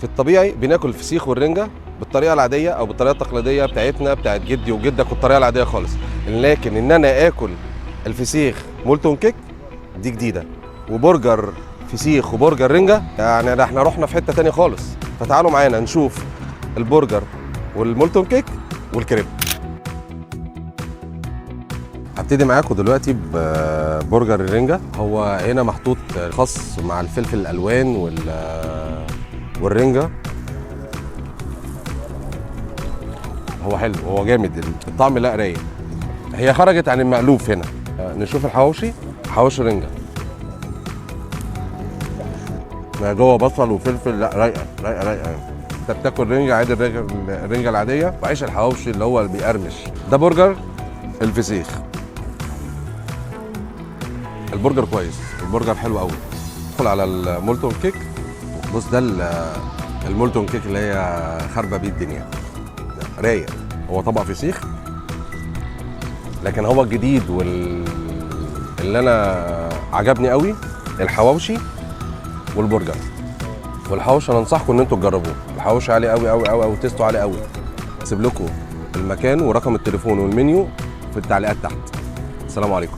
الطبيعي بناكل الفسيخ والرنجه بالطريقة العادية او بالطريقة التقليدية بتاعتنا، بتاعت جدي وجدك، والطريقة العادية خالص. لكن ان انا اكل الفسيخ molten cake دي جديده، وبرجر فسيخ وبرجر رنجه، يعني ده احنا رحنا في حتة تانية خالص. فتعالوا معانا نشوف البرجر وال molten cake والكريب. هبتدي معاكم دلوقتي ببرجر الرنجة. هو هنا محطوط خس مع الفلفل الالوان والرنجة. هو حلو، هو جامد الطعم، لا رايق. هي خرجت عن المألوف هنا. نشوف الحواوشي، حواوشي رنجة ما جوه بصل وفلفل، لا رايقة رايقة رايقة يعني. انت بتاكل رنجة عادي، الرنجة العادية، وعيش الحواوشي اللي هو اللي بيقرمش. ده برجر الفسيخ. البرجر كويس، البرجر حلو قوي. ادخل على ال molten cake. بص ده ال molten cake اللي هي خربه بيه الدنيا، رايق. هو طبق فسيخ، لكن هو الجديد اللي انا عجبني قوي الحواوشي والبرجر. والحواوشي انا انصحكم ان انتوا تجربوه، الحواوشي عالي قوي قوي قوي قوي، taste ه عالي قوي. اسيب لكم المكان ورقم التليفون والمنيو في التعليقات تحت. السلام عليكم.